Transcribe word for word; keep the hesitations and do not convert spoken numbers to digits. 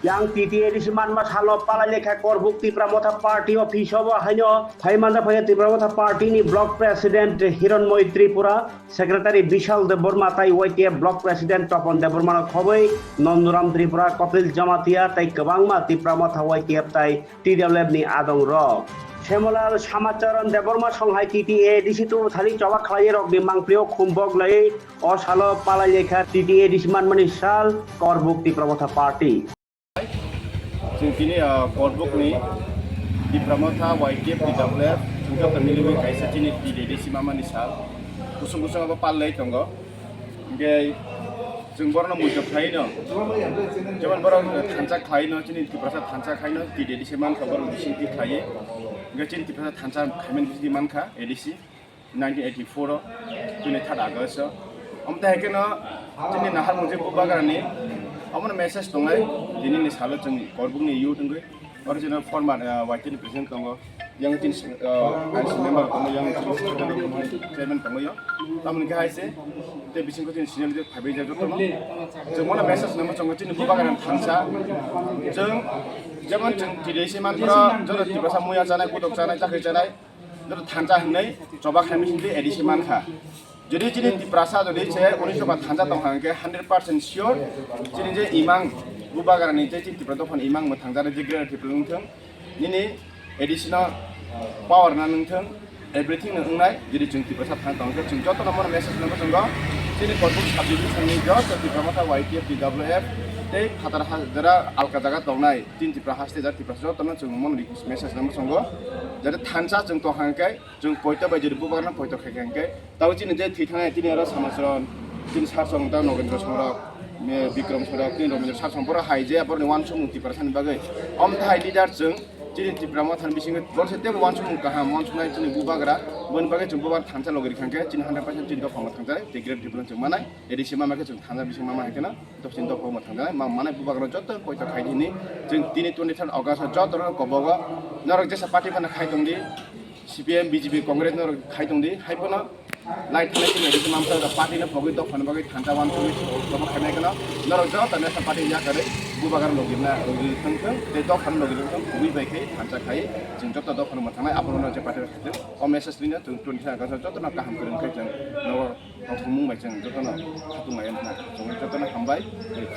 Yang T T A D C manma salo palai lekha Korbuk Tipra Motha Party office o bo haino phai manjak phai Tipra Motha Party ni Block President Hironmoi Tripura, Secretary Bishal Debbarma tai Y T F Block President Topon Debbarma no khobwi Nondoram Tripura, Kopil Jamatia tai kwbangma Tipra Motha Y T F tai T W F ni adong rok. Semolal Samacharan Debbarma songhai T T A D C tu thali choba khlai rok ni mangprio khumbok lai o salo palai lekha T T A D C manmani sal Korbuk Tipra Motha Party. Chwng tini, ah, Korbukni Tipra Motha Y T F T W F chwng joto milwi kaisa chini T D D C mamani sal kusung kusung abo pal lai tongo. Hingke chwng borokno muitu khlaino, jemon borok thansa khlaino, chini Tiprasa thansa khlaino, T D D C mankha borok bising ti khlaiwi. Hingke chini Tiprasa thansa khaimani bising ti mankha A D C. Nineteen eighty-four o, tini third August o. Omo tai haikhe no chini nahar mungse bubagrani omono message tongnai, tini ni salo chwng Korbukni youth wngwi. Oro chini former, ah, Y T ni president tongo, yang chini, ah, I C member tongo, yang chini secretary tongo, chairman tongo yang. Tamoni khe hai se, tei bisingo chini senior leader phaibai jak jotono. Chwng mono message nangma chongo chini bubagrani thansa. Chwng jemon chwng T D C mantra, joto Tiprasa muya chanai, kutok chanai, chakri chanai. Joto thansa hinwi choba khaimani sindi A D C mankha. Jodi chini Tiprasa jodi se unisho ba thansa tongkha hwnkhe hundred percent sure chini je imang bubagrani je chini Tipra dophani imang mwthangjaknai je Greater Tripura wngthung, nini A D C no power na wngthung, everything no wngnai. Jodi chwng Tiprasa thang tongkhe chwng jotono mono message nangma chwngo chini Korbuk sub division ni joto Tipra Motha Y T F T W F tei phatar ha jera alka jaga tongnai. Tin Tipra haste jat Tipra jotono chwng mon message nangma chwngo. Jate thansa chwng tong hang khe chwng poito bai jodi bubagrano poito khai khe hang khe. Tabo chini je thwi thangnai tini aro Samachron, tini Sarsong ta Nogendra Songrok, me Bikram Songrok, tini Robindra Sarsong borok hai je borokni wansukmung Tiprasani bagwi. Om thai leader chwng chini Tipra Motha ni bisingo borok se tebo wansukmung kaham wansuknai chini bubagra. Boni bagwi chwng bubagra thansa logi rikha hang khe chini hundred percent chini dophano thangsa tei Greater Tripura chwng manai. A D C mama khe chwng thansa bising mama hai kheno. Dopsin dopha omo thangjanai, ma manai bubagrano joto poito khai di hinwi chwng tini twenty third August o joto no kobogo norok jesa party phano khai tong di, C P M, B J P, Congress norok khai tong di, hai phano lai thanai chini rikhe mamsa party no pogwi dophani bagwi thansa wan tongwi kobo khainai kheno norok joto national party yakarwi bubagrano logi rwna logi thang thang tei dophano logi rwna thang kubui bai khe thansa khai chwng joto dophano mwthangnai abono je party khai thang o message rwna chwng twenty third August o joto no kaham kwrwng khai chwng nogo. Tongthokmung bai chwng jotono khatung lai wngkha. Chwng jotono hambai.